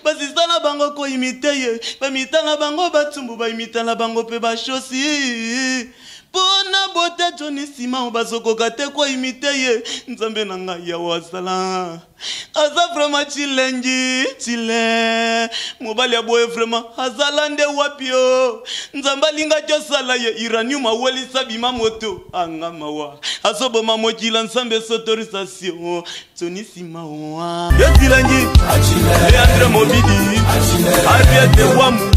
Basista na bango koimite ye, bamita na bango batsumbu, baimita na bango mpe bashosi. Mpo na bote Johnny Simao bazokoka te koimite ye. Nzambe na ngai Yawe azala. Aza vraiment tshilengi tshile mobali ya boye vraiment azala nde wapi o nzambe alingaki osala ye uranium awelisa bima moto anga mawa azoboma mokila nzambe sotorisation toni simawa ye tsilengi leandre mobidi ariete wamu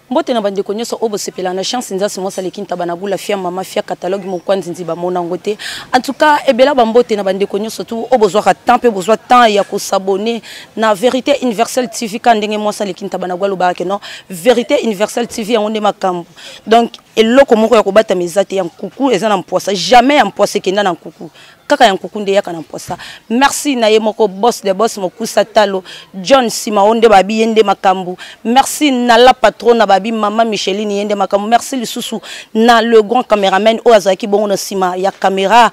Mbote na bandeko nyonso oyo bosepela na chance nzasi mwasi aleki ntaba na gula fia mama fia catalogue mokwa nzinzi bamona yango te. En tout cas ebela bambote na bandeko nyonso tu oyo bozwaka temps mpe bozwa temps ya kosabonner na Verite Universelle TV ka ndenge mwasi aleki ntaba na gula alobaka ke non Verite Universelle TV yango nde makambo. Donc eloko moko ya kobatama eza te ya nkuku eza na mpwasa jamais ya mpwasa ekenda na nkuku. Kaka ya nkuku nde eyaka na mposa. Merci na ye moko boss de boss mokusa talo John Simao nde babi ye nde makambu. Merci na la patrona babi mama Micheline ye nde makambu. Merci lisusu na le grand cameraman oyo azalaki bongo na sima ya camera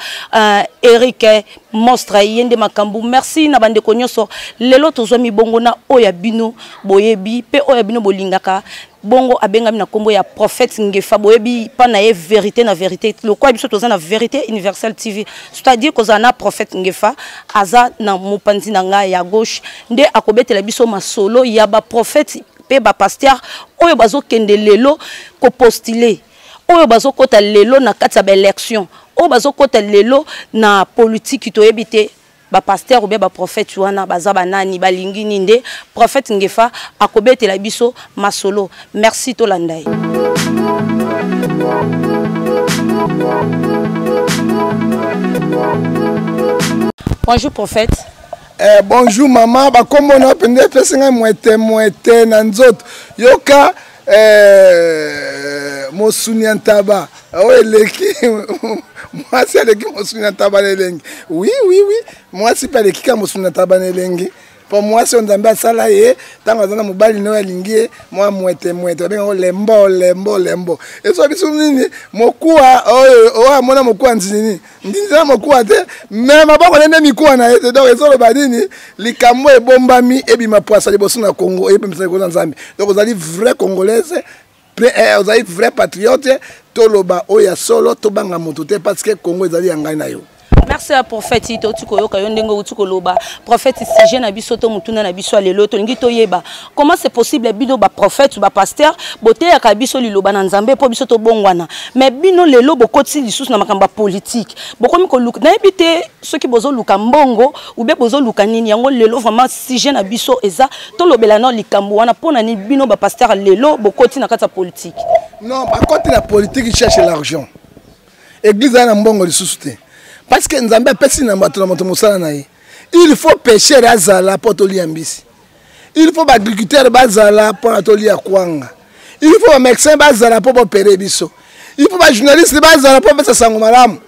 Eric monstre ye nde makambu. Merci na bandeko nyonso. Lelo tozwami bongo na oyo ya bino boyebi pe oyo ya bino bolingaka. Bongo abengami na kombo ya prophète Ngefa boyebi pa na ye vérité na vérité lokola biso toza na vérité universelle TV c'est-à-dire kozala na prophète Ngefa aza na mopanzi na ngai ya gauche nde akobetela biso masolo ya ba prophète pe ba pasteur oyo bazokende lelo ko postuler oyo bazokota lelo na kati ya ba élection oyo bazokota lelo na politique toyebi te ba pasteur ou bien ba prophète wana baza ba nani balingi nini nde prophète Ngefa akobetela biso masolo. Merci tolanda ye. Bonjour prophète. Eh, bonjour maman, bakombo na mpenza epesi ngai mwete mwete na nzoto. Yoka eh, mosuni ya ntaba oyo eleki mwasi aleki mosuni ya ntaba na elengi. Oui, oui, oui, mwasi mpe aleki kaka mosuni ya ntaba na elengi. Mpo mwasi oyo Nzambe asala ye ntango aza na mobali na oyo alingi ye mwa mwete mwete, babenga yango lembo lembo lembo. Ezwa biso nini? Mokuwa oyo oyo amona mokuwa nzinini ndinzi na mokuwa te, me maboko nde nde mikuwa na ye te. Donc ezoloba nini? Likambo ebombami ebima pwasa liboso na Congo, ebimisa liboso na Nzambe. Donc ozali vrai congolaise, ozali vrai patriote, toloba oyo ya solo, tobanga moto te parce que Congo ezali ya ngai na yo. Merci à prophète touti koyoka yo ndenge outi koloba. Prophète, sujet na biso to mutuna na biso ya lelo tolingi toyeba comment c'est possible bino ba prophète ba pasteur boteyaka biso liloba na Nzambe po biso tobongwana, mais bino lelo bokoti lisusu na makambo ya politique, bokomi koluka nayebi te soki bozoluka mbongo ou bien bozoluka nini. Yango lelo vraiment sujet na biso eza tolobela na likambo wana pona nini bino ba pasteur lelo bokoti na kati ya politique. Non, bakoti na politique cherche l'argent. Église eza na mbongo lisusu te parce que Nzambe apesi na bato na moto mosala na ye. Il faut pêcheur azala po tolia mbisi, il faut ba agriculteur bazala po na tolia kwanga, il faut ba médecin bazala po bopere biso, il faut ba journaliste bazala po bapesa sango malamu,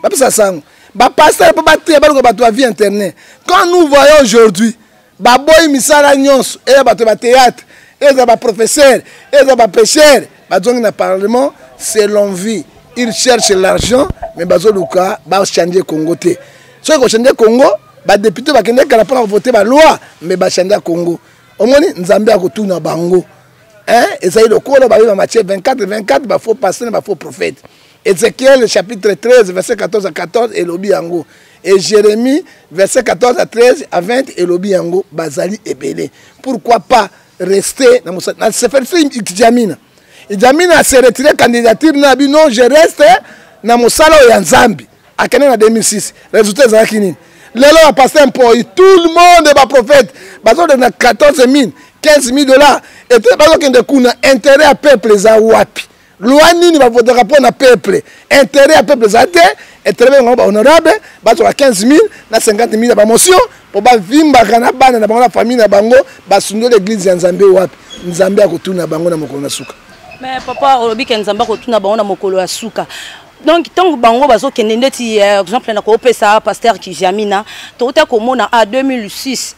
bapesa sango, ba pasteur po bateya baluka bato ba vie internet. Quand nous voyons aujourd'hui baboyi misala nyonso, eya bato ba théâtre, eza ba professeur, eza ba pêcheur, bazongi na parlement, c'est l'envie. Ils cherchent l'argent, mais bazoluka ba changer Congo te. Soki ko changer Congo, ba député bakende kala mpona voter ba loi, mais ba changer Congo. Omoni Nzambe akotuna bango. Hein, ezali lokola bayebi ba Matthieu 24 24 ba faux pasteur ba faux prophète. Ézéchiel chapitre 13 verset 14 à 14 elobi yango. Et Jérémie verset 14 à 13 à 20 elobi yango, bazali ebele. Pourquoi pas rester na mosala na Seferisi Idi Amina. Idi Amina se retirer candidature na bino, je reste na mosala oyo ya Nzambe. Akende na 2006, résultat ezalaki nini? Lelo ba pasteur Mpoyi, tout le monde ba prophète bazokende na 14 000, 15 000 dollars, et puis bazokende kuna, intérêt ya peuple eza wapi? Loi nini bavotaka mpo na peuple? Intérêt ya peuple eza te. Intérêt bango ba honorable bazwaka 15 000 na 50 000 ya ba motion mpo bavimbaka na bana na bango na famille na bango, basundoli église ya Nzambe wapi? Nzambe akotuna bango na mokolo na suka. Mais papa olobi ke Nzambe akotuna bango na mokolo ya suka. Donc ntango bango bazokende ndeti exemple na koopesa pasteur Kiziamina, touta komona a 2006,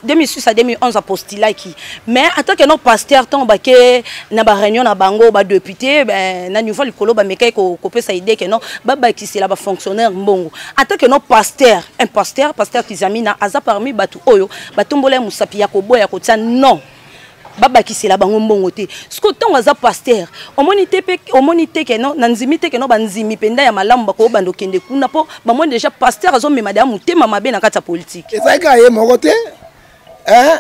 2006 à 2011 apostilaki. Mais en tant que no pasteur, ntango bake na baréunion na bango, badéputé na niveau likolo bamekaki kopesa idée ke non, babakisela bafonctionnaire mbongo. En tant que no pasteur, un pasteur, pasteur Kiziamina aza parmi bato oyo batombola ya mosapi ya koboya kotia non, babakisela bango mbongo te. Siko ntango aza pasteur, omoni te mpe omoni te ke no na ndimi te ke no bandimi mpenza ya malamu bakobanda okende kuna, mpo bamoni déjà pasteur azomema deya motema mabe na kati ya politike. Ezalaki kaka ye moko te,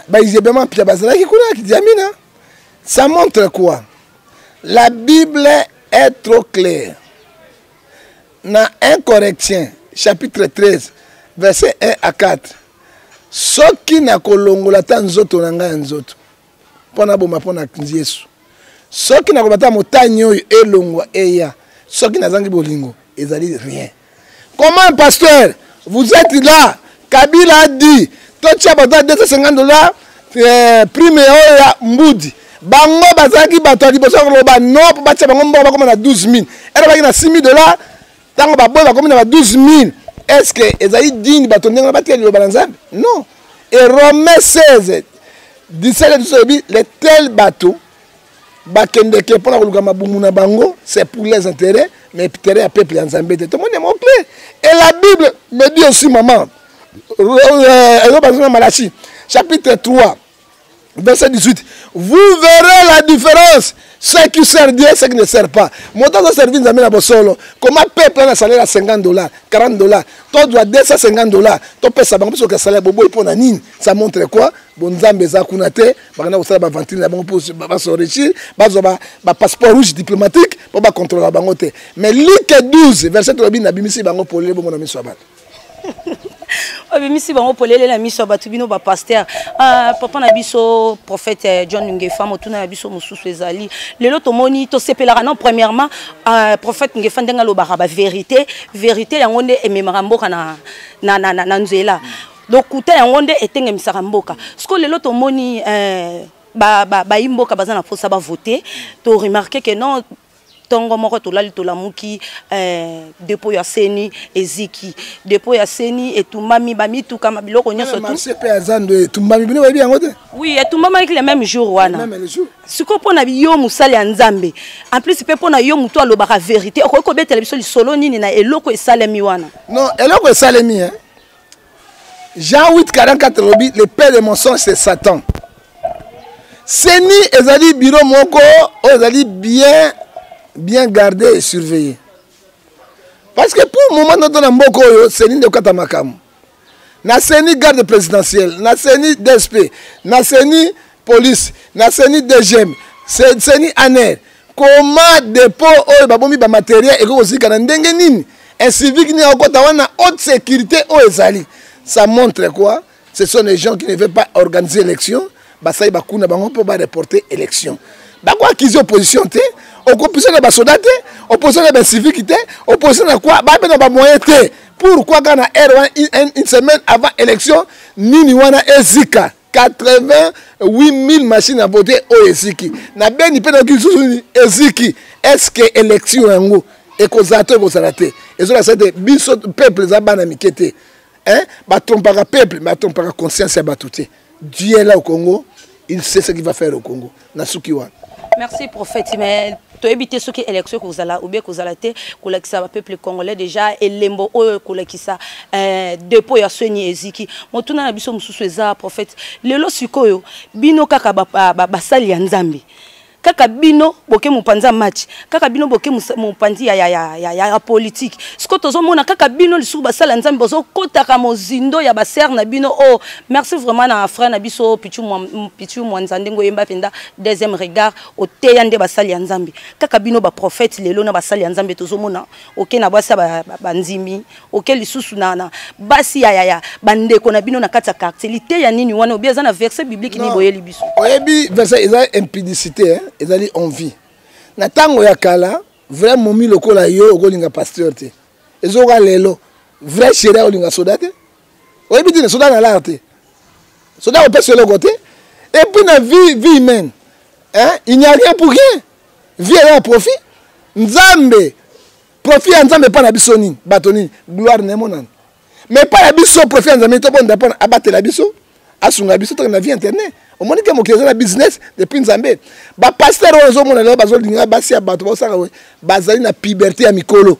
baizebema mpia bazalaki kuna. Kiziamina, ça montre quoi? La Bible est trop claire na 1 Corinthiens chapitre 13, verset 1 à 4: soki nakolongola ata nzoto na ngai ya nzoto mpo naboma mpo na Yesu, soki nakoba ata motani oyo elongwa eya, soki nazangi bolingo, ezali rien. Comment un pasteur, vous êtes là? Kabila a dit totia bato ya 250 $, prime oyo ya mbudi. Bango bazalaki bato ya liboso ya koloba non, mpo batia bango mbongo bakóma na 12 000. Ere baki na 6 000 $, ntango baboyi, bakomi na ba 12 000. Est ce que ezali digne bato ndenge wana batia liloba na Nzambe? Non. Et Romain 16 17 biso oyebi les tel bato bakendeke mpona koluka mabumu na bango, c'est pour les intérêts, mais intérêt ya peuple ya Nzambe te. Tomoni yango clair. Et la Bible me dit aussi, maman, ezobanza na Malachi chapitre 3 verset 18: vous verrez la différence, ceux qui servent Dieu, ceux qui ne servent pas. Moto azoservi Nzambe na bosolo. Comment peuple na salaire ya 50 $, 40 $, tozwa 250 $, topesa bango mpe soki salaire boboyi, mpo na nini? Ça montre quoi? Bonzambe eza kuna te. Bakenda kosala baventile na bango mpo bas'enrichir, bazwa bapasseport rouge diplomatique mpo bacontrôla bango te. Mais Luc 12 verset tolobi nabimisi bango polele bongo na miso ya bato. Obimisi bango polele na miso ya bato, bino bapasteur. Papa na biso prophète John Ngefa, motuna na biso mosusu ezali: lelo tomoni, tosepelaka non, premièrement prophète Ngefa, ndenge alobaka bavérité, vérité yango nde ememaka mboka na nzela, lokuta yango nde etengemisaka mboka. Siko lelo tomoni bayi mboka baza na mposa bavote. Toremarquer ke non, ntongo moko tolali, tolamuki, dépôt ya CENI eziki, dépôt ya CENI etumbami, bamituka, biloko nyonso. Marché mpe ya zando etumbami, bino bayebi yango te? Oui, etumbamaki le même jour wana. Sikoyo mpo na yo mosali ya Nzambe, en plus mpe mpo na yo motu alobaka vérité, okoki kobetela biso lisolo nini na eloko esalemi wana? Non, eloko esalemi, hein? Jean 8 44 elobi: le père de mensonge, c'est Satan. CENI ezali bureau moko oyo ezali bien bien gardé et surveillé, parce que pour moment noto na mboka oyo, CENI nde okata makambo na CENI, garde présidentielle na CENI, DSP na CENI, police na CENI, DGM CENI, ANR. Comment dépôt oyo babomi bamatériel ekoki kozika na ndenge nini? Incivique nini akokota wana, haute sécurité oyo ezali? Ça montre quoi? Ce sont des gens qui ne veulent pas organiser élection. Basali bakuna bango mpo bareporter élection. Bakoaccuser opposition te, opposition na basoda te, opposition na bacivique te, opposition na quoi? Bape na bamoyen te. Pourquoi kaka na heure wana, une semaine avant élection, nini wana ezika? 88 000 machines à voter oyo eziki na Beni mpe nayoki lisusu nini eziki. Est ce que élection yango ekozala to ekozala te? Ezolakisa ete biso peuple eza bana mike te, hein? Batrompaka peuple, batrompaka conscience ya bato te. Dieu est là au Congo, il sait ce qu'il va faire au Congo. Na suki wana. Merci prophète, mais toyebi te soki élection ekozala ou bien ekozala te. Kolakisa bapeuple congolais déjà elembo oyo kolakisa dépôt ya CENI eziki. Motuna na biso mosusu eza, prophète: lelo sikoyo bino kaka basali ya Nzambe, kaka bino boke mopanzi ya match, kaka bino boke mopanzi ya politique. Sikoyo tozomona kaka bino lisusu basala ya Nzambe bozokɔtaka mozindo ya basere na bino. Oh, merci vraiment na frère na biso Pichu Mwanza, ndenge oyemba mpenza deuxième regard, oteya nde basali ya Nzambe. Kaka bino baprophète lelo na basali ya Nzambe, tozomona oke na basi ya bandimi, oke lisusu na basi ya bandeko na bino na kati ya quartier. Liteya nini wana? Obi eza na verset biblique nini boyeli biso? Oyebi verset eza impudicité, hein? Ezali envie. Na ntango ya kala, vrai momi lokola yo okolinga pasteur te. Ezoka lelo, vrai chéri akolinga soda te. Oyebi tine soda na lar te, soda akopesa eloko te. Et puis na vie humaine, hein? Il n'y a rien pour rien. Vie eza ya profit. Nzambe Profit ya Nzambe epai na biso nini? Bato nini? Gloire na emonana. Mais epai ya biso profit ya Nzambe tobonda mpona abatela biso, asunga biso toke na vie internet. Omoni ke mokili eza na business depuis Nzambe. Ba pasteur oyo ozomona lelo bazolinga basi ya bato bazosala bazali na puberté ya mikolo.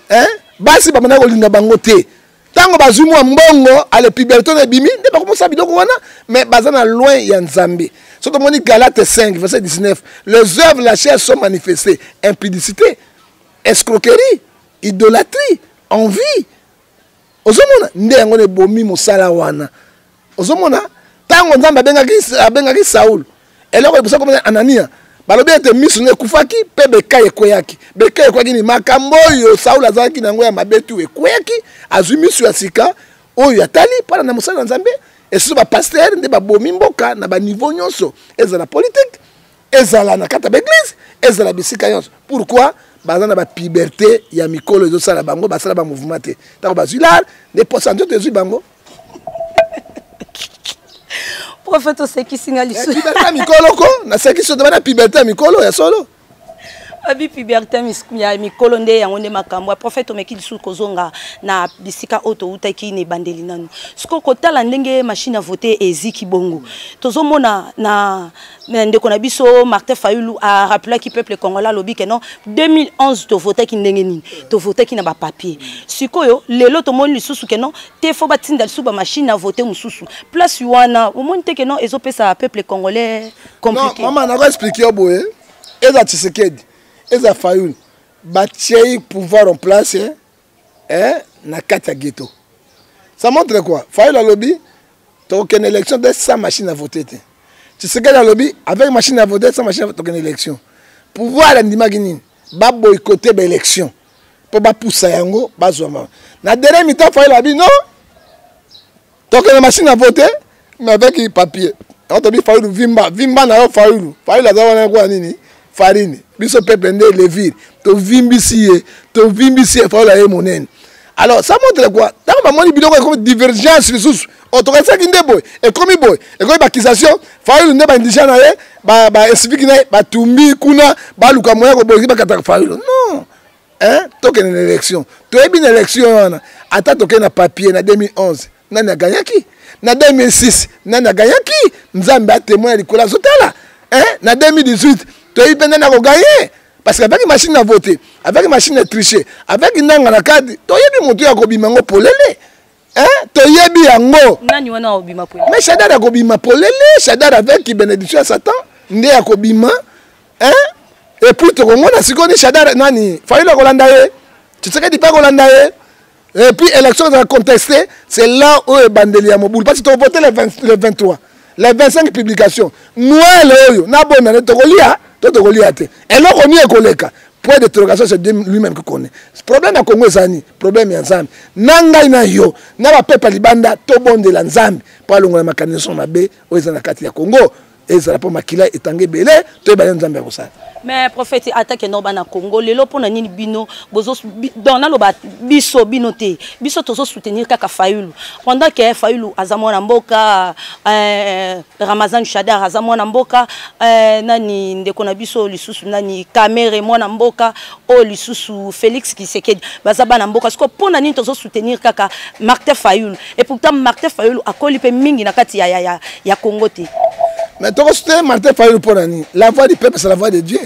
Hein? Basi babandaki kolinga bango te. Ntango bazwi mwa mbongo ale puberté na ebimi nde bakomosala biloko wana, mais baza na loin ya Nzambe. Soki tomoni Galate 5 verset 19, les œuvres de la chair sont manifestées: impudicité, escroquerie, idolâtrie, envie. Ozomona nde yango na ebomi mosala wana. Ozomona ntango Nzambe abengaki Saul, eloko liboso akomona Anania, balobi ete miso na ekufaki mpe bekai ekweyaki. Bekai ekweyaki ni makambo oyo Saul azalaki na yango ya mabe tu ekweyaki, azwi miso ya sika oyo atali mpona na mosala na Nzambe. Esusu bapasteur nde babomi mboka na baniveau nyonso, ezala politike, ezala na kati ya baeglise, ezala bisika nyonso. Pourquoi? Baza na bapuberté ya mikolo ezosala bango, basala bamouvement te. Ntango bazwi lar nde posa nzoto ezwi bango. Prophète, osekisi nga lisusu. Puberté ya mikolo ko nasekisi yo, bana puberté ya mikolo ya solo. Abi puberté ya mikolo nde yango nde makambo ya prophète. Omeki lisusu kozonga na bisika oyo toutaki na ebandeli nanu. Sikoyo kotala ndenge machine à voter eziki bongo, tozomona na ndeko na biso Martin Fayulu arappelaki peuple congolais, alobi ke non, 2011 tovotaki ndenge nini? Tovotaki na bapapier. Sikoyo lelo tomoni lisusu ke non te, fo batinda lisusu bamachine à voter mosusu. Place wana omoni te ke non, ezopesa peuple congolais compliqué? Non, mama, nako expliquer yo boye. Eza Tshisekedi, eza Fayulu, batiei pouvoir en place, eh, na kati ya ghetto. Ça montre quoi? Fayulu alobi tokokende élection te sans machine à voter te. Tshisekedi alobi avec machine à voter, sans machine à voter tokende élection. Pouvoir andimaki nini? Baboycotter baélection mpo bapusa yango bazwama. Na dernier mi-temps, Fayulu alobi non, tokende machine à voter mais avec papier. Yango tobi Fayulu vimba vimba na yo. Fayulu, Fayulu aza wana kwa nini? Farine. Biso peuple nde levure, tovimbisi ye, tovimbisi ye. Fayulu aye monene. Alors ça montre quoi? Ntango bamoni biloko ekomi divergence lisusu, otokanisaki nde boye, ekomi boye, ekomi baccusation. Fayulu nde baindigent na ye, baespike na ye batumbi kuna, baluka moya koboyi, bakataka Fayulu. Non, hein? Tokende na élection, toyebi na élection wana, ata tokende na papier na 2011, nani aganyaki? Na 2006, nani aganyaki? Nzambe atémoin ya likolo azotala, hein? Na 2018 toyebi mpe nani akoganye, parce que avec machine à voter, avec machine à tricher, avec nanga na kadi, toyebi motu ya kobima yango polele, hein? Toyebi yango. Nani wana akobima polele? Mais Shadary akobima polele. Shadary avec bénédiction ya Satan nde akobima, hein? Et puis tokomona sikoyo ni Shadary, nani Fayulu akolanda ye, Tshisekedi mpe akolanda ye. Et puis élection ezala contesté, c'est là oyo ebandeli ya mobulu, parce que tokovote le 20, le 23, le 25 publication. Noël oyo nabonane tokolia to tokolia te, eloko nini ekoleka? Point d'interrogation. C'est lui-même qui connaît. Problème ya Congo ezali problème ya Nzambe. Na ngai na yo na bapepe ya libanda, tobondela Nzambe mpo alongola makanisi mabe oyo eza na kati ya Congo, ezala mpo makila etanga ebele. Toyeba ye Nzambe ya kosala. Mais prophète, attaque no bana Congo lelo, mpona nini bino bozo donc naloba biso, bino te, biso tozosoutenir kaka Fayulu pendant que Fayulu aza mwana mboka, Ramazan Shadary aza mwana mboka, nani ndeko na biso lisusu, nani, Kamerhe mwana mboka, oyo lisusu Félix Tshisekedi, baza bana mboka. Siko mpona nini tozosoutenir kaka Martin Fayulu? Et pourtant Martin Fayulu akoli mpe mingi na kati ya Congo te. Mais tokosoutenir Martin Fayulu mpo na nini? La voix du peuple, c'est la voix de Dieu.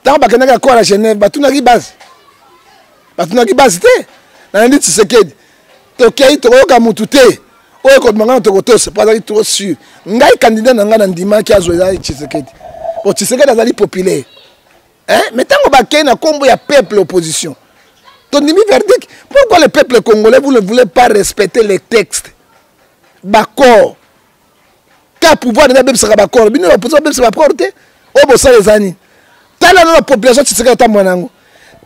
Ntango bakendaki accord ya Genève, batunaki base, batunaki base te. Nalandi Tshisekedi, tokei tokoyoka mutu te oyo ekobima ngai na tokotosa, mpo azalaki trop sûr. Ngai candidat na ngai na ndimaki azwa ezalaki Tshisekedi, po Tshisekedi azali populaire, hein? Mais ntango bakei na nkombo ya peuple, opposition, tondimi verdict. Pourquoi le peuple congolais, vous ne voulez pas respecter les textes, baccord ka pouvoir nde abebisaka baccord? Bino baopposition babebisa baccord te. Oyo bosala eza nini? Tala nano population Tshisekedi atambola na yango,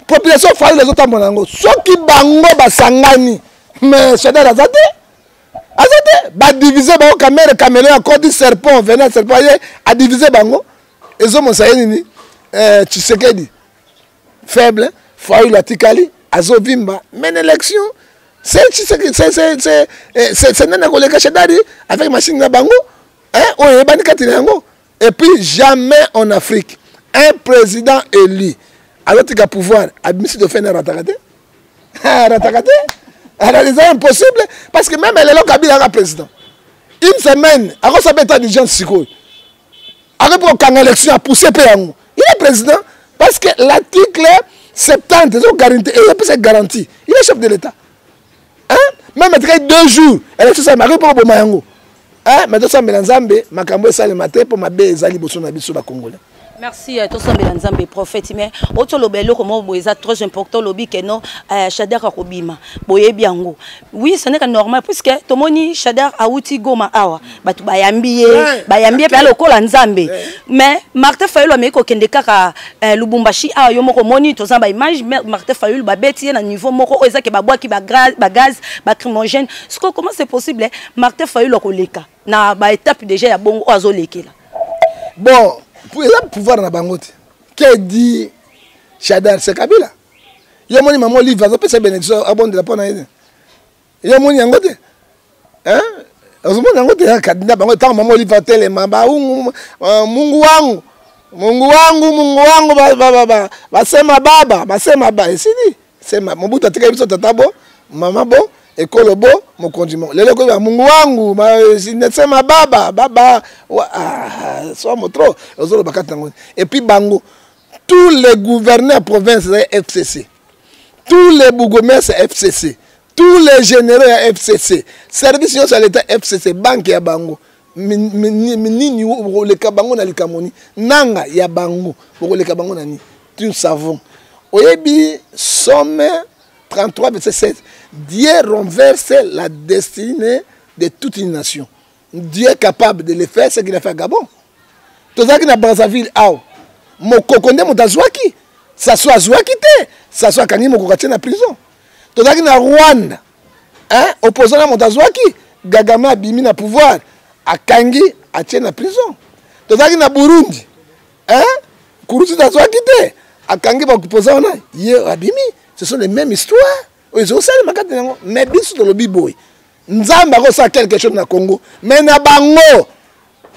population Fayulu ezotambola na yango. Soki bango basangani, mais Shadary aza te, aza te. Badivise bango. Kamerhe, caméléon akoti, serpent venin, serpent ye adivise bango. Ezomonisa ye nini? Tshisekedi faible, Fayulu atikali azovimba. Mais na élection, c'est nani akoleka? Shadary avec machine na bango oyo eyebani kati na yango. Et puis jamais en Afrique un président élu Azotika pouvoir, abimisi dauphin arataka te. Arataka te. Alors eza impossible parce que même lelo Kabila aka président. Une semaine, akosala état d'urgence sikoyo. Akoki mpe kokanga élection apousse mpe yango. Il est président parce que l'article 70 ezogaranti, ezopesa garantie. Il est chef de l'État. Hein? Même atikali 2 jours, élection esalema, akoki mpe koboma yango. Hein? Mais tosambela Nzambe, makambo esalema te mpo mabe eza liboso na biso bacongolais. Merci, tosambela Nzambe, prophète. Mais otoloba eloko moko boye eza très important. Olobi ke non, Shadary akobima, boyebi yango. Oui, ce n'est que normal puisque tomoni Shadary awuti Goma awa, bato bayambi ye, bayambi ye mpe lokola Nzambe. Mais Martin Fayulu ameki kokende kaka Lubumbashi awa, yo moko omoni, toza baimage. Martin Fayulu babeti ye na niveau moko oyo ezake babwaki bagaz lacrymogène. Siko comment c'est possible Martin Fayulu akoleka na baétape déjà ya bongo oyo azolekela? Bon, eza pouvoir na bango te. Ke dit Shadary, c'est Kabila. Yo moni mama Olive azopesa bénédiction, abondela mpo na ye te. Yo moni yango te, ozomona yango te. Kadinda bango, ntango mama Olive atelema, baungu "Mungu wangu, Mungu wangu, Mungu wangu", basema baba, basema ba esili sema. Mobutu atikali biso tata bo, mama bo, ekolo bo, mokonzi mo. Lelo koyeba "Mungu wangu", sema baba, baba, ah, somo trop. Ozoloba kati nango. Et puis bango, tous les gouverneurs province ezali FCC, tous les bourgmestres FCC, tous les généraux ya FCC, service nyonso ya l'État FCC, banque ya bango. Nini bokoleka bango na likambo nini? Nanga ya bango, bokoleka bango na nini? Nous savons, oyebi Psaume 33 verset 7: "Dieu renverse la destinée de toute une nation." Dieu est capable de le faire, ce qu'il a fait à Gabon. Tozalaki na Brazzaville awa, mokoko nde moto azwaki, Sassou azwaki te. Sassou akangi mokoko, atie na prison. Tozalaki na Rwanda, hein? Opposant na moto azwaki, Kagame abimi na pouvoir, akangi, atie na prison. Tozalaki na Burundi, hein? Nkurunziza azwaki te, akangi baopposant wana, ye abimi. Ce sont les mêmes histoires oyo ezosalema kati na yango. Mais biso tolobi boye: Nzambe akosala quelque chose na Congo, mais na bango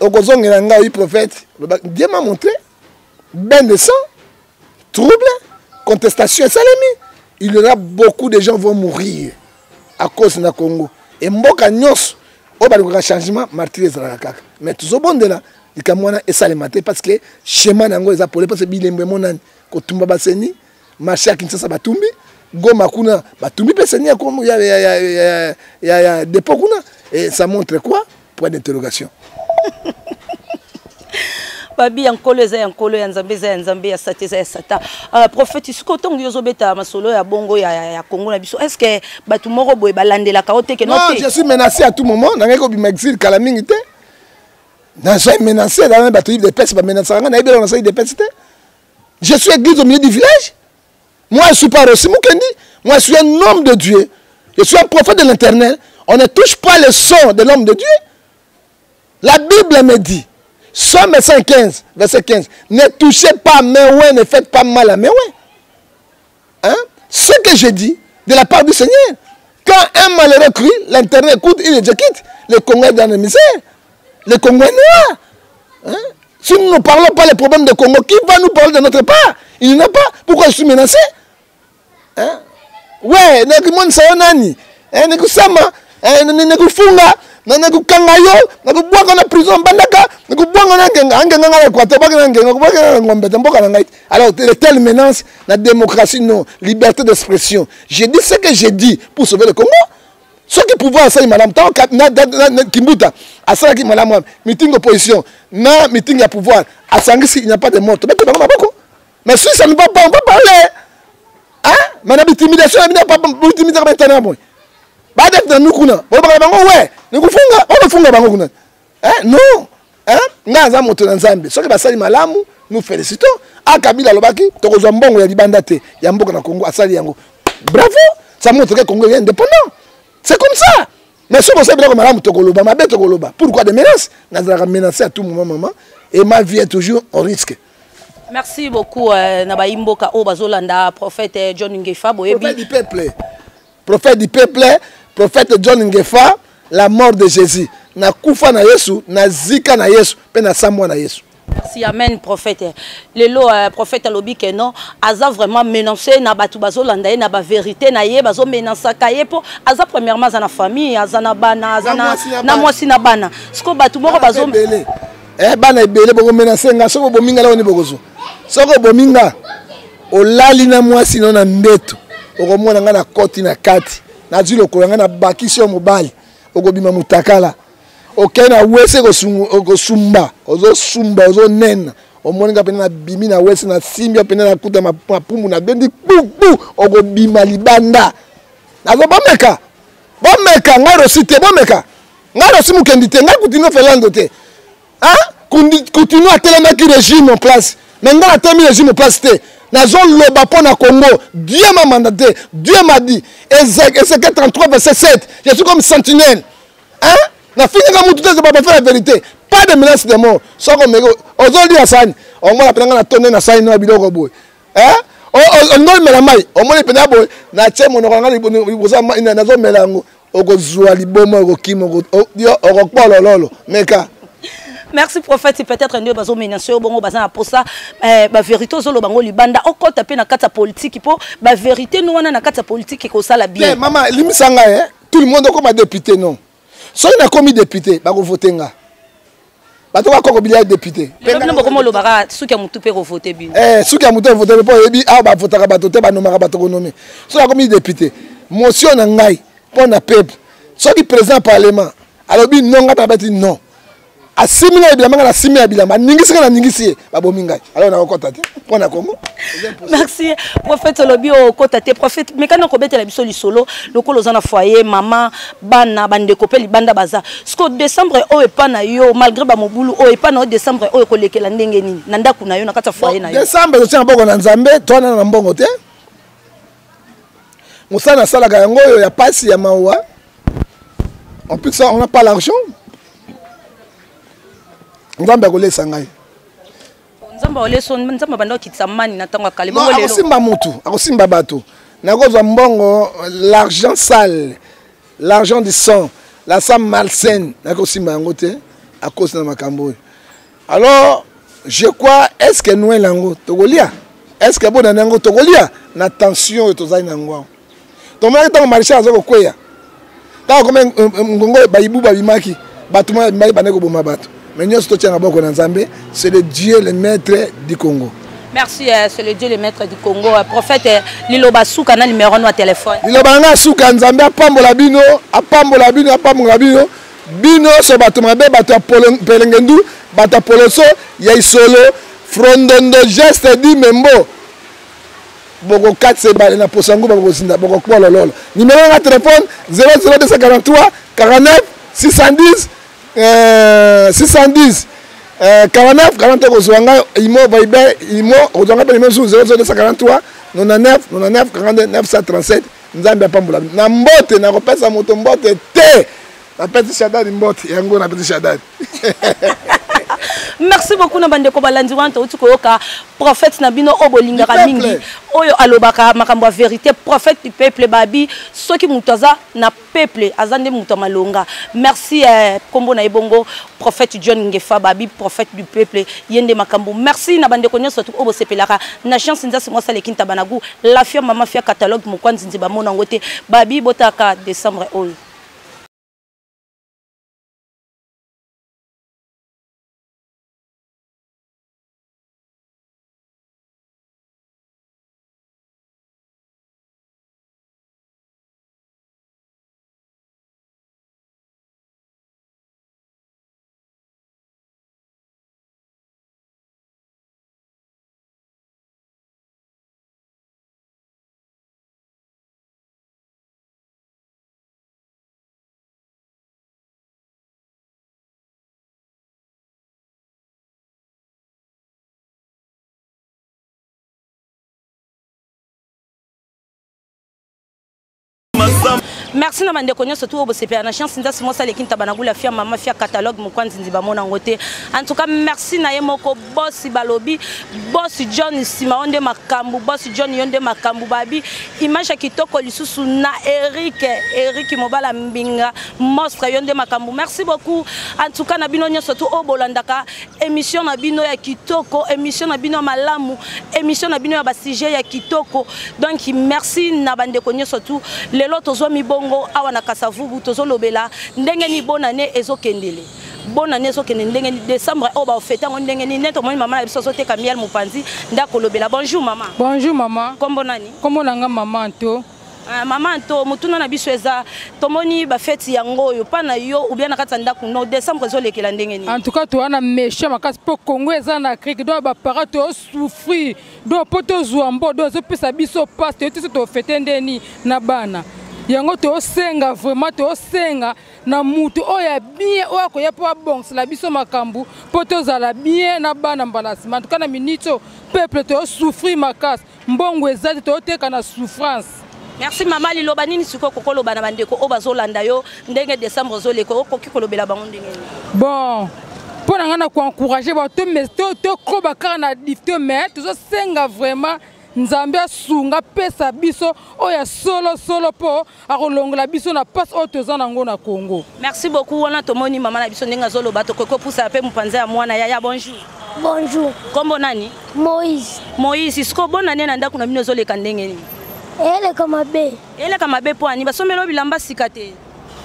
okozongela ngai oyi prophète. Dieu m'a montré bain de sang, trouble, contestation esalemi. Il y aura beaucoup de gens vont mourir à cause na Congo. E mboka nyonso oyo balukaka changement, martyre ezalaka kaka. Mais tozobondela likambo wana esalema te, parce que schéma na yango eza pole, parce que bilembo emonani: kotumba baCENI, marché ya Kinshasa batumbi, Goma kuna batumbi mpe CENI ya dépôt kuna. Et ça montre quoi? Point d'interrogation. Babi ya Nkolo eza ya Nkolo, ya Nzambe eza ya Nzambe, ya Sata eza ya Sata. Prophète, sikoyo ntongo yo ozobeta masolo ya bongo ya Kongo na biso, est ce que bato moko boye balandelaka o te ke Non, je suis menacé à tout moment. Nangaki kobima exil kala mingi te, nazoi menacé na bato UDPS, bamenacaka nga. Nayebi eloko nasali UDPS te. Je suis église au milieu du village. Moi, je suis pas Rossi Mukendi. Moi, je suis un homme de Dieu, je suis un prophète de l'Éternel. On ne touche pas le sang de l'homme de Dieu. La Bible me dit, Psaume 115, verset 15, "Ne touchez pas mes oints, ne faites pas mal à mes oints." Hein? Ce que je dis, de la part du Seigneur. Quand un malheureux crie, l'Éternel écoute, il exécute. Le Congo est dans la misère. Le Congo est noir. Hein? Si nous ne parlons pas les problèmes de Congo, qui va nous parler de notre part? Il n'y en a pas. Pourquoi je suis menacé? Hein? Ouais, nakimonisa yo nani? Nakusama, nakufunga, nakukanga yo, nakubwaka na prison Mbandaka, nakubwanga na Angenga, Angenga nga na Équateur, bwaka na Angenga, bwaka na Ngombe te, mboka na ngai. Alors, de telles menaces, la démocratie, non, liberté d'expression. J'ai dit ce que j'ai dit pour sauver le Congo. Soki pouvoir asali malamu, ntango Kimbuta asalaki malamu wana, meeting opposition na meeting ya pouvoir asangisi, il n'y a pas de mort, tobeti bango maboko. Mais si ça ne va pas, on va parler, hein. Mais na intimidation na bino, bointimidaka baintana boye, badete na nu kuna, bolobaka na bango we nikufunga, okofunga bango kuna, hein? Non, hein? Ngai aza moto na Nzambe. Soki basali malamu, nous félicitons. A Kabila alobaki tokozwa mbongo ya libanda te, ya mboka na Congo, asali yango, bravo. Ça montre que Congo est indépendant. C'est comme ça. Mais soki osali biloko malamu, tokoloba, mabe tokoloba. Pourquoi des menaces? Nazalaka menacé à tout moment, maman, et ma vie est toujours en risque. Merci beaucoup na bayimboka oyo bazolanda prophète John Ngefa, boyebi. Prophète du peuple, prophète du peuple, prophète John Ngefa. La mort de Jésus, nakufa na Yesu, nazika na Yesu, mpe nasambwa na Yesu. Merci, amen prophète. Lelo prophète alobi que non, aza vraiment menacé na batu bazolanda ye na ba vérité na ye bazo menacaka ye po aza premièrement aza na famille, aza na bana, aza na na mwasi na bana. Siko batu moko bazo ebele. Eh bana ebele boko menacer nga soko bominga la oni bokozo. Soko bominga olali na mwasi no na mbeto okomona nga na koti na kati nazwi lokolo nga na bakisi yo mobali okobima mutakala. Okei na wese kosumba, ozosumba, ozonena, omoni nga pena nabimi na wese, nasimbi yo pena nakuta mapumbu, nabendi kpupu, okobima libanda. Nazo bomeka, bomeka ngai Rossy te, bomeka ngai Rossy Mukendi te, ngai Kutino Fernando te. Hein? Kutino atelemaki régime en place, mais ngai natelemi régime en place te. Nazoloba mpo na Congo, Dieu m'a mandaté, Dieu m'a dit, Ézéchiel 33 verset 7, je suis comme sentinelle. Hein? Nafingaka mutu te, ba faire la vérité. Pas de menace de mort. Soko omeki ozolia sani, omona pena nga na tonde na sani na biloko boye. Hein? Olingi omela mai, omoni pena boye, natie monoko na nga liboso ya mai, nazomela yango, okozwa liboma, okokima, okokpolololo. Meka. Merci prophète, peut-être nde bazo menacer yo bongo baza na posa ba vérité ozoloba ngo libanda okota pe na kati ya politique po ba vérité no wana na kati ya politique ekosala bien. Te mama limisa ngai eh? Tout le monde okoma député non. Soki nakomi député bakovote nga. Bato bakoko bilia député. Lelo bino bokoma olobaka suki ya mutu pe kovote bino. Eh suki ya mutu vote po oyebi awa bavotaka bato te, banomaka bato konome. Soki nakomi député, motion na ngai mpo na peuple. Soki président parlement alobi non, ngai nabeti non. Asimi ngai bilamba, ngai nasimi ya bilamba, aningisi ngai naningisi ye, babomi ngai. Alors nakokɔta te mpo na Congo. Merci prophète, olobi okɔta te prophète, mais kana kobetela biso lisolo lokola oza na foyer, mama, bana, bandeko mpe libanda baza. Siko décembre oyo epa na yo, malgré ba mobulu oyo epa na yo, décembre oyo kolekela ndenge nini na ndako na yo, na kati ya foyer na yo? Décembre totia maboko na Nzambe, towana na mbongo te. Mosala nasalaka yango oyo ya pasi ya mawa. En plus ça, on n'a pas l'argent. Nzambe akolesa ngai. Nzambe akolesa, Nzambe abanda kokitisa mani na ntango ya kale. Bongo lelo. Akosimba mutu, akosimba bato. Nakozwa mbongo, l'argent sale, l'argent du sang, la sang malsaine, nakosimba yango te à cause na makambo oyo. Alors, je crois, est-ce que Noël yango tokolia? Est-ce que bonane yango tokolia? Na tension oyo tozali na yango awa. Tomonaki ntango maréchal aza kokweya, ntango akomi ngongo bayibu babimaki, bato moko babimaki bandaki koboma bato. Mais nyonso totia na boko na Nzambe, c'est le Dieu le maître du Congo. Merci, c'est le Dieu le maître du Congo. Prophète, liloba suka na numéro no ya téléphone. Liloba nga suka, Nzambe apambola bino, apambola bino, apambola bino. Bino so bato mabe, bato ya pelengendu, bato ya poloso, ya isolo, frondondo geste di membo. Bokokatisa ebale na poso yango, bokozinda, bokokpolololo. Numéro ya téléphone 00243 49 610, 610, 49 40. Kozwa ngai imo Viber, imo kozwa ngai mpe numéro mosusu 00243 99 99 42 937. Nzambe apambola bino. Na mbote nakopesa moto mbote te, napesi Shadari mbote yango, napesi Shadari. Merci beaucoup na bandeko balandi wana, touti koyoka prophète na bino oyo bolingaka mingi, oyo alobaka makambo ya vérité, prophète du peuple. Babi soki moto aza na peuple aza nde moto ya malonga. Merci, kombo na ye bongo prophète John Ngefa, babi prophète du peuple, ye nde makambo. Merci na bandeko nyonso oyo bosepelaka na chance nzasi mwasi aleki ntabanagu la fia mama fia catalogue mokwa nzinzi bamona yango te. Babi botaka décembre oyo. Merci na bandeko nyonso tu oyo bosepela na chance nzasi mwasi aleki ntaba na gula fia mama fia catalogue mokwanzi nzi bamona yango te. En tout cas merci na ye moko boss balobi boss John nsima yo nde makambo, boss John yo nde makambo. Babi image ya kitoko lisusu na Eric, Eric mobala mbinga monstre yo nde makambo. Merci beaucoup en tout cas na bino nyonso tu oyo bolandaka émission na bino ya kitoko, émission na bino ya malamu, émission na bino ya ba sujet ya kitoko. Donc merci na bandeko nyonso tu. Lelo tozwa mibongo awa na Kasavubu, tozolobela ndenge ni bonne année ezokendele. Bonne année ezokende ndenge ni décembre oyo baofete yango ndenge ni nde tomoni mama na biso azoteka miel mopanzi nde akolobela. Bonjour mama. Bonjour mama. Kombo nani? Kombo na nga mama Anto. Mama Anto, motuna na biso eza tomoni bafeti yango oyo pa na yo ou bien na kati ya ndako no décembre ezolekela ndenge nini? En tout cas toza na méchant makasi mpo Congo eza na crique, donc bapara tozosouffrir, donc mpo tozwa mbo, donc ezopesa biso mpasi, toyebi te so tofete ndeni na bana yango. Tosenga vraiment, tosenga na mutu oyo ya bien oyo akoya mpo abongisela biso makambo mpo tozala bien na bana mbala nsima. En tout cas na minute oyo peuple tozosouffrir makasi, mbongo eza te, tozoteka na souffrance. Merci mama. Liloba nini sikoyo kokoloba na bandeko oyo bazolanda yo ndenge décembre ozoleka, okoki kolobela bango ndenge nini? Bon, mpo na ngai na koencourage bato tokoba kaka na difto, mais tozosenga vraiment Nzambe asunga, apesa biso oyo ya solosolo mpo akolongola biso na mpasi oyo toza nango na Congo. Merci beaucoup. Wana tomoni mama na biso ndenge azoloba, tokoki kopusa mpe mopanza ya mwana. Yaya, bonjour. Bonjour. Kombo nani? Moïse. Moïse, sikoyo bonne année na ndako na bino ezoleka ndenge nini? Eleka mabe. Eleka mabe mpo ani? Basombeli bilamba sika te?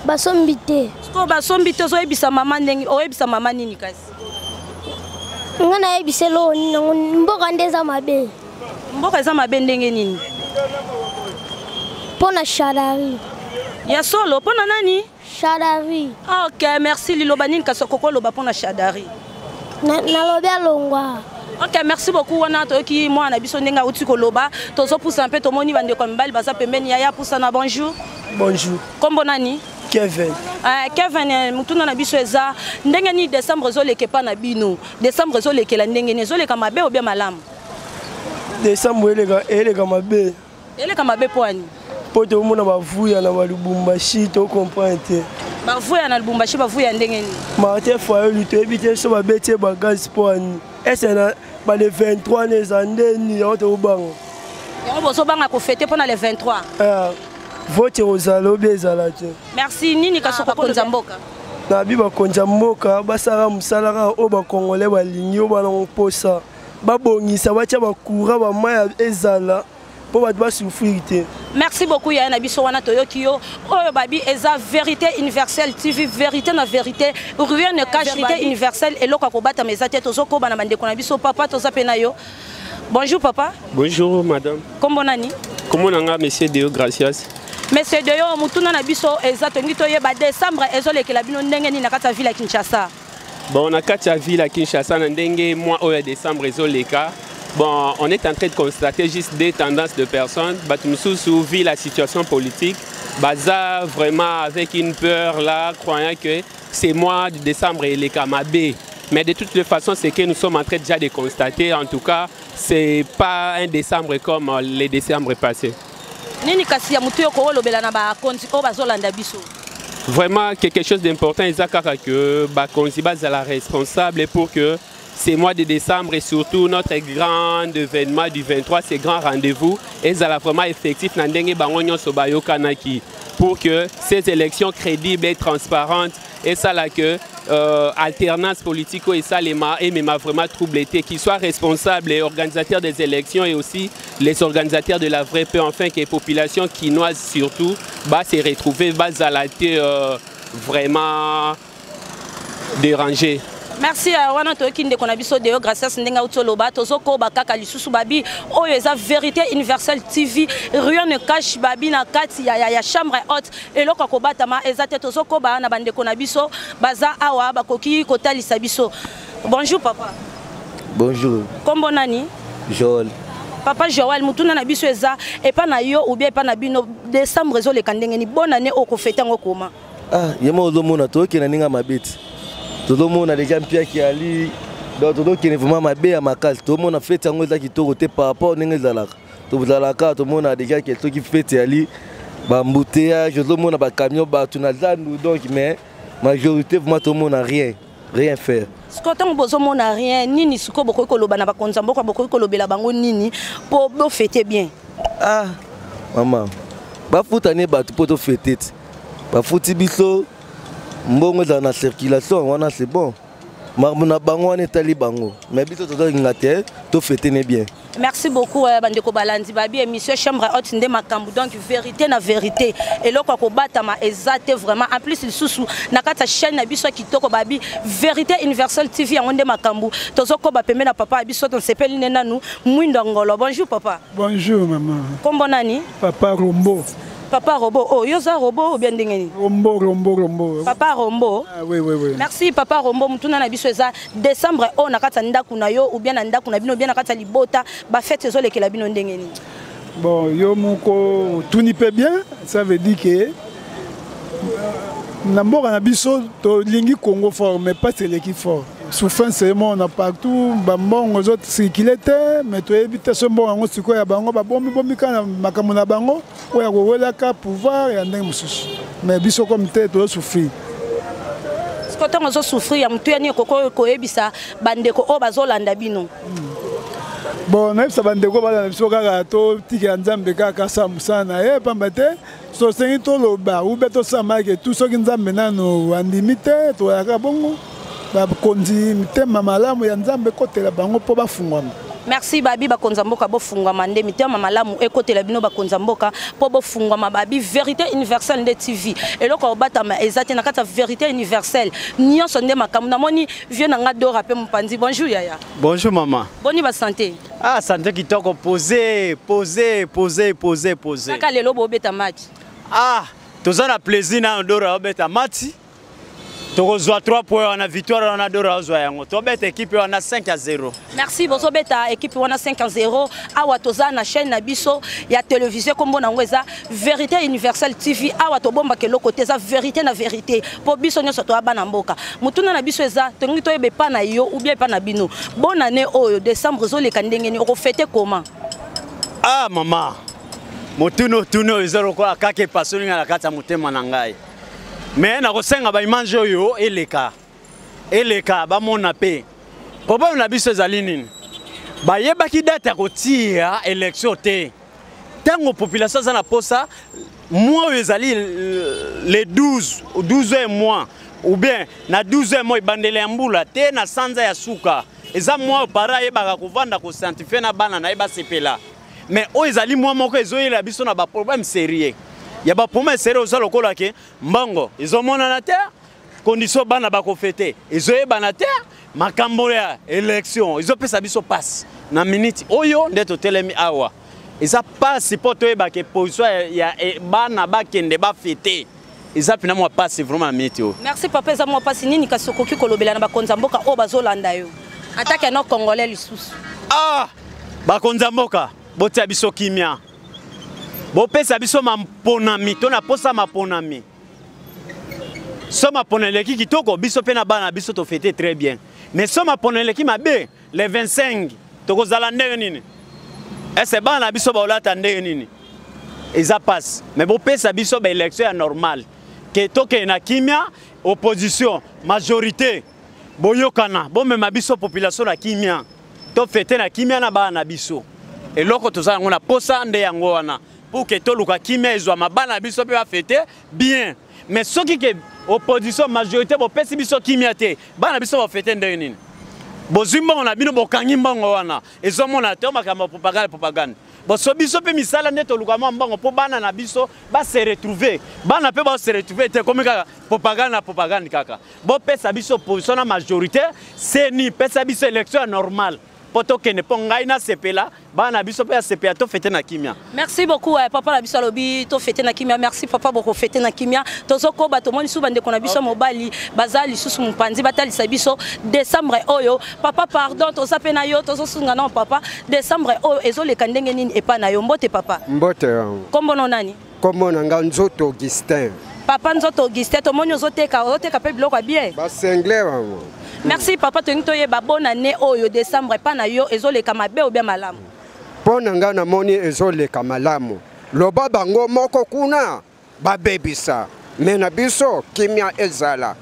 Basombi te. Sikoyo basombi te, ozoyebisa mama ndenge, oyebisa mama nini kasi? Nga nayebisa eloko nini nango, mboka nde eza mabe. Mboka eza mabe ndenge nini? Mpo na Shadary. Ya solo, mpo na nani? Shadary. Ok, merci. Liloba nini kasi okoki oloba mpo na Shadary? Nalobi alongwa. Ok, merci beaucoup. Wana toyoki mwana na biso ndenge auti koloba. Tozopusa mpe tomoni bandeko ya mibali baza pembeni. Yaya, pusana. Bonjour. Bonjour. Kombo nani? Kevin. Kevin, motuna na biso eza ndenge nini décembre ezoleka epa na bino? Décembre ezolekela ndenge nini? Ezoleka mabe obia malamu? Décembre eleka, eleka mabe. Eleka mabe mpo ani? Mpo tokomona bavuya na balubumbashi, tocomprendre te. Bavuya na Lubumbashi, bavuya ndenge nini? Martin Fayulu, toyebi te so babeti ye bagaz mpo ani. Ese na bale 23 ne eza ndeni yango tokobanga. Yango bozobanga kofete mpo na le 23? Vote ekozala obi ezala te. Merci. Nini kasi bakonza mboka? Nabi bakonzi ya mboka basalaka mosala kaka oyo bakongolais balingi, oyo banango mposa babongisa, batya bacourant, bamai ezala mpo bato basouffrir te. Merci beaucoup yaya na biso. Wana toyoki yo oyo babi eza Vérité Universelle TV, vérité na vérité, rien ne cache. Vérité Universelle, eloko ya kobatama eza te. Tozokoba na bandeko na biso. Papa, toza mpe na yo. Bonjour papa. Bonjour madame. Kombo nani? Kombo na nga monsieur Deo Gracias. Monsieur Deo, motuna na biso eza tongi toyeba décembre ezolekela bino ndenge nini na kati ya ville ya Kinshasa? Bon, na kati ya ville ya Kinshasa, na ndenge mois oyo ya décembre ezoleka, bon, on est en train de constater juste des tendances de personnes. Bato mosusu, vu la situation politique, baza vraiment avec une peur là, croyant que c'est mois de décembre eleka mabe. Mais de toutes les façons, ce que nous sommes en train déjà de constater, en tout cas, c'est pas un décembre comme les décembres passés. Nini kasi ya motu oyo kolobela na bakonzi oyo bazolanda biso? Vraiment, quelque chose d'important eza kaka que bakonzi bazala responsable pour que ces mois de décembre et surtout notre grand événement du 23, ces grands rendez-vous ezala vraiment effectif na ndenge bango nyonso bayokanaki, pour que ces élections crédibles et transparentes esala que alternance politique oyo esalema emema vraiment trouble te, qu'ils soient responsables et organisateurs des élections et aussi les organisateurs de la vraie paix, enfin que les populations kinoises surtout ba se retrouver, bazala te vraiment dérangées. Merci. Wana toyoki ndeko na biso Deo Gracias ndenge auti oloba. Tozokoba kaka lisusu. Babi oyo eza Vérité Universelle TV, rien ne cache. Babi na kati ya chambre haute, eloko ya kobatama eza te. Tozokoba na bandeko na biso baza awa, bakoki kotalisa biso. Bonjour papa. Bonjour. Kombo nani? Joel. Papa Joel, motuna na biso eza epa na yo ou bien epa na bino, décembre ezoleka ndenge ni? Bonne année okofete yango koma? Ah, ye moko ozomona tokende ndenge ya mabe ti tozomona déjà mpiaki ali, donc tozokende vraiment mabe ya makasi. Tozomona fete yango eza kitoko te par rapport ndenge ezalaka. Tozalaka tomona déjà ke soki fete yali Baembouteillage, ozomona bacamion, bato na zandu, donc mais majorité vraiment tomona rien, rien faire. Sikoyo ntango bozomona rien, nini sikoyo bokoki koloba na bakonzi ya mboka? Bokoki kolobela bango nini mpo bofete bien? Ah mama, bafuta ne bato mpo tofete ti bafuti biso mbongo ezala na circulation wana, c'est bon. Makambo na bango wana etali bango, mais biso tozolinga te tofete ne bien. Merci beaucoup bandeko balandi babi émission Chambre Haute nde makambo. Donc vérité na vérité, eloko ya kobatama eza te vraiment. En plus lisusu na kati ya chaîne na biso ya kitoko babi Vérité Universelle TV, yango nde makambo. Tozokoba pembe na papa ya biso, tosepeli nde nanu mwindo ya ngolo. Bonjour papa. Bonjour maman. Kombo nani? Papa Rombo. Papa Robo, oh, yo za robo ou bien ndenge nini? Rombo, Rombo, Rombo. Papa Rombo. Ah, oui, oui, oui. Merci papa Rombo. Mutuna na biso eza décembre oyo na kati ya ndako na yo ou bien na ndako na bino ou bien na kati ya libota, ba fête ezolekela bino ndenge nini? Bon, yo moko otuni mpe bien, ça veut dire que na mboka na biso tolingi Congo fort, mais pas eleki fort. Souffrance emona partout, bambongo ezocircule te, mais toyebi te so mbongo yango sikoyo ya bango babombibomi kaka na makambo na bango oyo ya kowelaka pouvoir ya ndenge mosusu, mais biso comme te tozosouffrir. Sikoyo ntango ozosouffrir, ya motu yani ekoki koyebisa bandeko oyo bazolanda bino? Bon, nayebisa bandeko balanda biso kaka, totikela Nzambe kaka asala mosala na ye, pamba te tosengi toloba ube tosala make tu soki Nzambe nano andimi te, toyaka bongo. Bakonzi, mitema malamu ya Nzambe ekotela bango mpo bafungwama. Merci babi. Bakonzi ya mboka, bofungwama nde mitema malamu ekotela bino bakonzi ya mboka mpo bofungwama. Babi Vérité Universelle nde TV, eloko ya kobatama eza te na kati ya Vérité Universelle, nyonso nde makambo. Namoni vieux na nga Dora mpe mopanzi. Bonjour yaya. Bonjour maman. Boni basanté? Ah, santé kitoko, posé, posé, posé, posé, posé. Kaka lelo bobeta match. Ah, toza na plaisir na Dora obeta match. Tokozwa 3 points wana, victoire wana Dora ozwa yango. Tobeta équipe wana 5-0. Merci. Bozobeta équipe wana 5-0. Awa toza na chaîne na biso ya télévision, kombo nango eza Vérité Universelle TV. Awa tobombaka eloko te, eza vérité na vérité mpo biso nyonso toya bana mboka. Motuna na biso eza, tolingi toyeba epa na yo ou bien epa na bino, bonne année oyo décembre ezoleka ndenge nini? Okofete comment? Ah mama, motuna otuna oyo eza lokola kaka epasoli ngai na kati ya motema na ngai, mais nakosenga baimage oyo eleka, eleka, bamona mpe problème na biso ezali nini. Bayebaki date ya kotia élection te. Ntango population aza na posa, mois oyo ezali le 12, 12 mois ou bien na 12 mois ebandeli ya mbula te, na sanza ya suka, eza mois oyo para ayebaka kovanda koscientifie na bana na ye basepela. Mais oyo ezali mois moko ezoyela biso na baproblème sérieux, ya baproblème sérieux. Oza lokola ke mbongo ezomonana te, condition bana bakofete ezoyebana te, makambo ya élection ezopesa biso pasi. Na minute oyo nde totelemi awa, eza pasi mpo toyebaka position ya bana bakende bafete, eza mpena mwa pasi vraiment na minute oyo. Merci papa. Eza mwa pasi nini kasi okoki kolobela na bakonzi ya mboka oyo bazolanda yo atake no congolais lisusu? Ah, bakonzi ya mboka, botia biso kimia, bopesa biso maponami to na posa maponami. So mapona eleki kitoko, biso mpe na bana biso tofete très bien, mais so mapona eleki mabe, le 25 tokozala ndenge nini? Ese bana na biso baolata ndenge nini? Eza pasi, mais bopesa biso baélection ya normal ke tokende na kimia. Opposition, majorité, boyokana, bomema biso population na kimia, tofete na kimia na bana na biso. Eloko toza yango na posa nde yango wana, pour ke toluka kimia ezwama, bana na biso mpe bafete bien. Mais soki ke opposition, majorité bopesi biso kimia te, bana biso bafete ndenge nini? Bozwi mbongo na bino, bokangi mbongo wana, ezomona te makambo ya propagande, propagande. Boso biso mpe misala nde toluka mwa mbongo mpo bana na biso base retrouve. Bana mpe base retrouve te, komi kaka propagande na propagande kaka. Bopesa biso, opposition na majorité, seni pesa biso élection ya normale mpo tokende, mpo ngai nasepela, bana na biso mpe asepela, tofete na kimia. Merci beaucoup papa na biso alobi tofete na kimia. Merci papa, bokofete na kimia. Tozokoba, tomoni su bandeko na biso mobali baza lisusu mopanzi, batalisa biso décembre oyo. Papa, pardon, toza mpe na yo, tozosunga nao papa. Décembre oyo ezoleka ndenge nini epa na yo? Mbote papa. Mbote. Kombo no nani? Kombo na nga Nzoto Augustin. Papa Nzoto Augustin, tomoni ozoteka, ozoteka mpe biloko ya bien. Basengle bango. Merci papa. Tolingi toyeba bonne année oyo décembre epa na yo ezoleka mabe ou bien malamu? Mpo na ngai, namoni ezoleka malamu. Loba bango moko kuna babebisa, me na biso kimia ezala,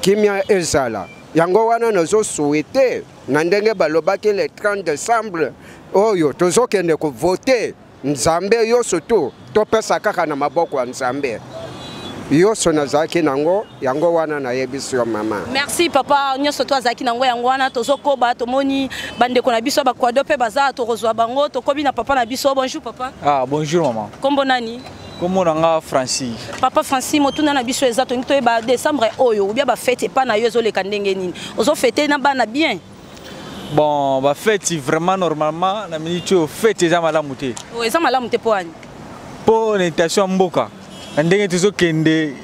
kimia ezala. Yango wana nazo souhaiter na ndenge balobaki le 30 décembre oyo tozokende kovote Nzambe yoso tu topesa kaka na maboko ya Nzambe. Yoso nazalaki nango yango wana nayebisi yo mama. Merci papa, nyonso to azalaki nango yango wana. Tozokoba, tomoni bandeko na biso bakwado mpe baza, tokozwa bango. Tokobi na papa na biso. Bonjour papa. Ah, bonjour mama. Kombo nani? Kombo na nga Francis. Papa Francis, motuna na biso eza tolingi toyeba décembre oyo ou bien ba fête epa na yo ezoleka ndenge nini? Ozofete na bana bien? Bon, ba fête vraiment normalement na minute oyo fête eza malamu te. Oh, eza malamu te po ani? Po na intention ya mboka na ndenge tozokende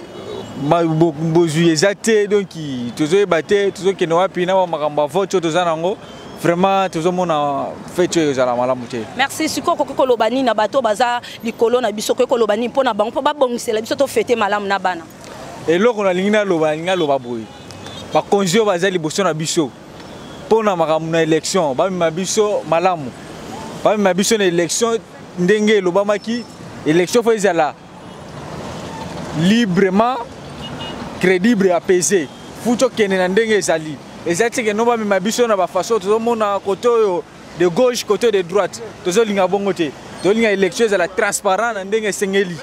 bozwi eza te, donc tozoyeba te tozokende wapi na makambo ya vote oyo toza nango. Vraiment tozomona fête oyo ezala malamu te. Merci. Sikoyo okoki koloba nini na bato baza likolo na biso? Okoki koloba nini mpo na bango mpo babongisela biso tofete malamu na bana? Eloko nalingi naloba, nalingi naloba boye, bakonzi oyo baza liboso na biso mpo na makambo na élection, bamema biso malamu, bamema biso na élection ndenge elobamaki. Élection fo ezala librement, crédible, apaisé, fu tokende na ndenge ezali. Eza te keno bamema biso na bafaso tozomona kote oyo de gauche, côté de droite. Tozolinga bongo te, tozolinga élection ezala transparent na ndenge esengeli.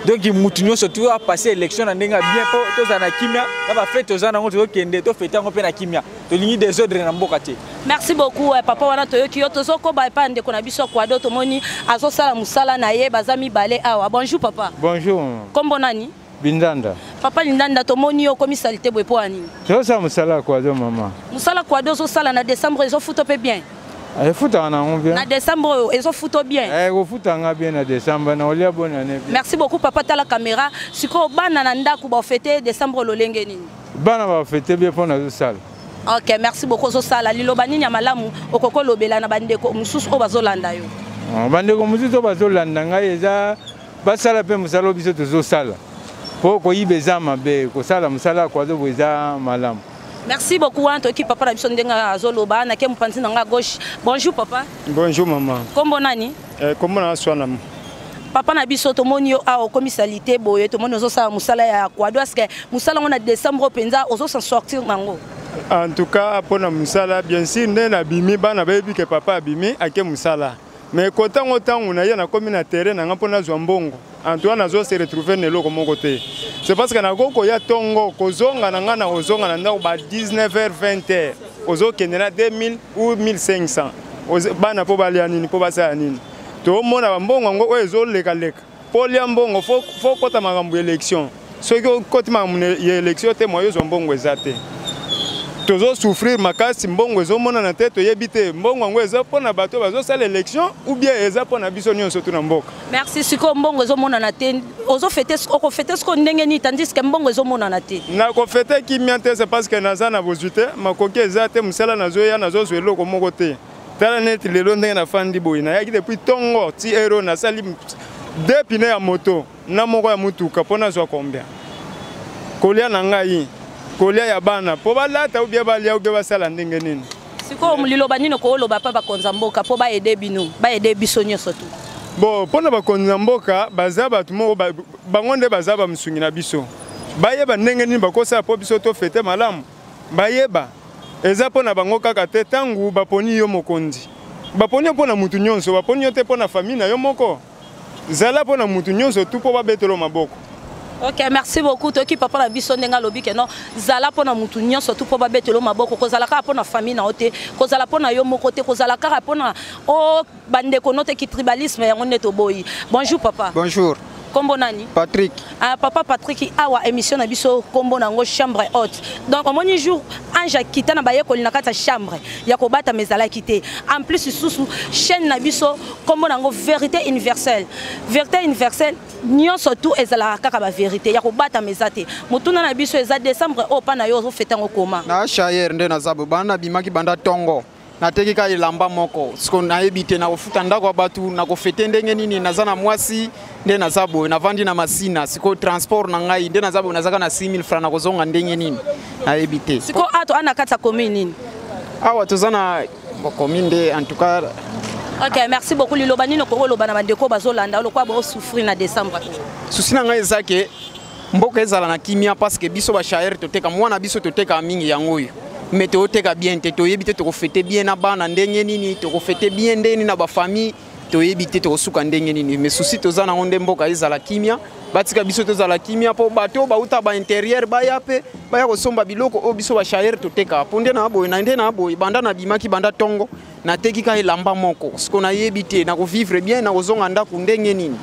Donc mutu nyonso tu apasse élection na ndenge ya bien mpo tozala na kimia na bafete toza nango, tozokende tofete yango mpe na kimia. Tolingi désordre na mboka te. Merci beaucoup papa wana, toyoki yo. Tozokoba epai ndeko na biso Kwado, tomoni azosala mosala na ye, baza mibale awa. Bonjour papa. Bonjour. Kombo nani? Bindanda. Papa Lindanda, tomoni yo okomi salite boye mpo ya nini? Tozosala mosala ya Kwado mama. Mosala Kwado ozosala na décembre ezofuta mpe bien? Efutaka nango bien. Na décembre oyo ezofuta bien? Ekofuta nga bien na décembre, na olia bonne année bien. Merci beaucoup papa. Tala caméra sikoyo, bana na ndako bafete décembre lolenge nini? Bana bafete bien mpo nazosala. Ok, merci beaucoup. Ozosala, liloba nini ya malamu okoki olobela na bandeko mosusu oyo bazolanda yo? Bandeko mosusu oyo bazolanda ngai, eza basala mpe mosala oyo biso tozosala, mpo koyiba eza mabe, kosala mosala ya Kwado boye eza malamu. Merci beaucoup. Wana toyoki papa na biso ndenge azoloba. Nake mopanzi na nga gauche. Bonjour papa. Bonjour mama. Kombo nani? Kombo na Swana. Papa na biso, tomoni yo awa okomi salite boye, tomoni ozosala mosala ya Kwado. Aske mosala yango na décembre mpenza ozosa sortir nango? En tout cas mpona mosala, bien sûr, nde nabimi, bana bayebi ke papa abimi ake mosala, mais kotango ntango na ye nakomi na terrain na nga mpo nazwa mbongo, en tout cas nazo se retrouver na eloko moko te. C'est parce que nakoki koya ntongo, kozonga na ngai na kozonga na ndako ba 19h 20h, ozokende na 2000 ou 1500. Bana mpo balia nini, mpo basala nini? Tomona bambongo yango oyo ezolekaleka mpo lia mbongo, fo kota makambo ya élection. Soki okoti makambo ya élection te, moyo ozwa mbongo eza te. Tozosouffrir makasi, mbongo ezomonana te. Toyebi te mbongo yango eza mpo na bato bazosala élection ou bien eza mpo na biso nyonso tu na mboka. Merci. Sikoyo mbongo ezomonana te, ozofete, okofete sikoyo ndenge nini tandis ke mbongo ezomonana te? Nakofete kimia te, c'est parce que naza na bozwi te, makoki eza te. Mosala nazoya, nazozwa eloko moko te. Tala neti lelo ndenge nafandi boye, nayaki depuis ntongo ti ero, nasali deux pine ya moto na moko ya motuka mpo nazwa combien kolia na ngai, kolia ya bana mpo balata ubie balia ubie basala ndenge nini. Sikoyo liloba nini okoloba mpa bakonza mboka mpo baede bino, baede biso nyonso tu? Bon, mpona bakonzi na mboka, baza bato moko bango nde baza bamosungi na biso. Bayeba ndenge nini bakosala mpo biso tofete malamu. Bayeba eza mpo na bango kaka te. Ntango baponi yo mokonzi, baponi yo mpo na mutu nyonso, baponi yo te mpo na famille na yo moko. Zala mpo na mutu nyonso tu mpo babetelo maboko. Ok, merci beaucoup. Toyoki papa na biso ndenge alobi ke non, zala mpo na mutu nyonso tu mpo babetelo maboko. Kozala kaka mpo na famille na yo te, kozala mpo na yo moko te, kozala kaka mpo na o bandeko no te. Ki tribalisme yango nde toboyi. Bonjour papa. Bonjour. Kombo nani? Patrick. Ah, papa Patrick, awa émission na biso kombo nango Chambre haute. Donc omoni jour ange akita na bayekoli na kati ya chambre ya kobatama ezalaki te. En plus lisusu chaîne na biso kombo nango Vérité universelle. Vérité universelle nyonso tu ezalaka kaka bavérité ya kobatama eza te. Motuna na biso eza, décembre oyo mpa na yo ozofeta yango koma? Na chayer nde naza boye, banda nabimaki banda ntongo, nateki kaka elamba moko. Siko nayebi te nakofuta ndako ya bato, nakofete ndenge nini? Naza na mwasi, nde naza boye, navandi na Masina. Sikoyo transport na ngai, nde naza boye, nazaka na 6000 francs, nakozonga ndenge nini? Nayebi te. Sikoyo awa to ana kati ya commune nini? Awa toza na commune nde, en tout cas Ok, merci beaucoup. Liloba nini okoki koloba na bandeko bazolanda lokola bosouffrir na décembre? Souci na ngai eza ke mboka ezala na kimia, parce que biso bachayere toteka mwana biso toteka mingi yango oyo, mais toyoteka bien te. Toyebi te tokofete bien na bana ndenge nini, tokofete bien ndenge nini na bafamille, toyebi te tokosuka ndenge nini. Mais souci toza nango nde mboka ezala kimia, batika biso tozala kimia, mpo bato oyo bauta bainterieur baya mpe baya kosomba biloko oyo biso bachayere totekaka. Mpo nde na boye na nde na boye, banda nabimaki banda ntongo, nateki kaka elamba moko. Siko nayebi te nakovivre bien, nakozonga ndako ndenge nini.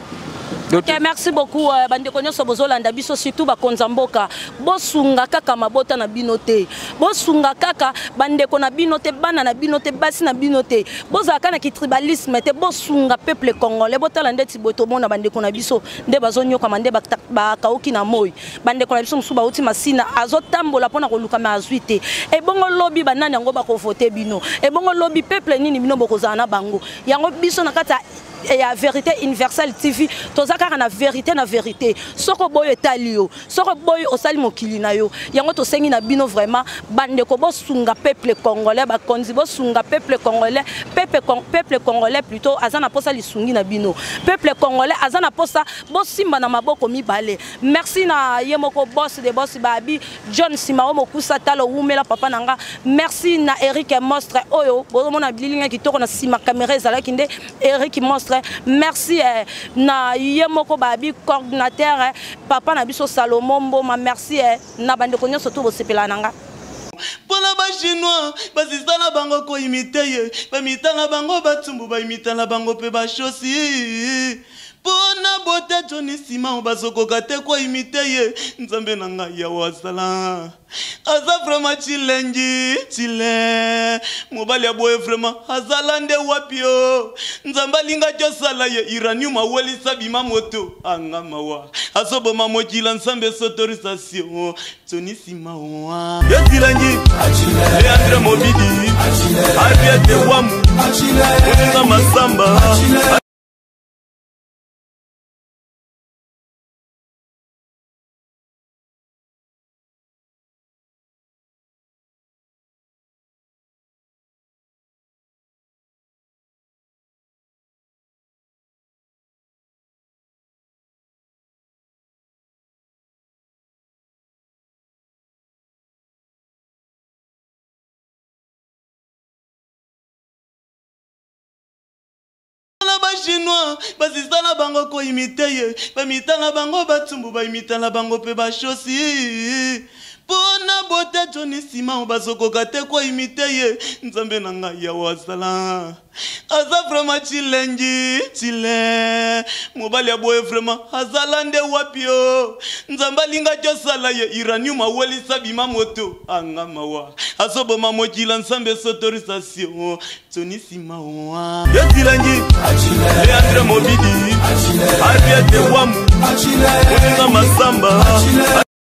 Ok, merci beaucoup. Bandeko nyonso bozolanda biso, surtout bakonza mboka, bosunga kaka mabota na bino te, bosunga kaka bandeko na bino te, bana na bino te, basi na bino te, bozalaka na kitribalisme te, bosunga peuple congolais. Botala ndeti boye, tomona bandeko na biso nde bazonyokama, nde bakauki na moi. Bandeko na biso mosusu bauti Masina, azotambola mpona koluka me azwi te. Ebongo lobi banani yango bakovote bino? Ebongo lobi peuple nini bino bokozala na bango? Yango biso na kati ya Vérité Universelle TV toza kaka na vérité, na vérité. Soko boyo etali yo, soko boyo osali mokili na yo. Yango tosengi na bino vraiment, bandeko, bosunga peuple congolais. Bakonzi, bosunga peuple congolais. Peuple congolais plutôt aza na posa lisungi na bino. Peuple congolais aza na posa bosimba na maboko mibale. Merci na ye moko boss de boss, babi John Simao Mokusa Talo, wumela papa na nga. Merci na Eric Mostre oyo bozomona bililinga kitoko na nsima caméra, ezalaki nde Eric Mostre. Merci na ye moko babi coordinateur, papa na biso Salomo Mboma. Merci na bandeko nyonso to bosepela na nga. Mpona bachinois basisala bango koimite ye, bamita na bango batumbu, baimita na bango mpe bashosi. Mpona bote Joni Simao bazokoka te koimite ye. Nzambe na ngai, yawo azala aza vraiment chilengi chile. Mobali ya boye vraiment azala nde wapi? O Nzambe alingaki osala ye uranium, awelisa bima moto anga mawa, azoboma mokila. Nzambe sotorisation Tony Simao Yetilangi Leandre Mobidi Ariete Wamu Moninga Masamba. Na bachinois basisala bango koimite ye, bamita na bango batumbu, baimita na bango mpe bashosi. Mpona bote Joni Simao bazokoka te koimite ye. Nzambe na ngai, yawo azala aza vraiment chilengi chile. Mobali ya boye vraiment azala nde wapi? O Nzambe alingaki osala ye uranium, awelisa bima moto anga mawa, azoboma mokila. Nzambe sotorisation Tony Simao Yetilangi Leandre Mobidi Ariete Wamu Moninga Masamba.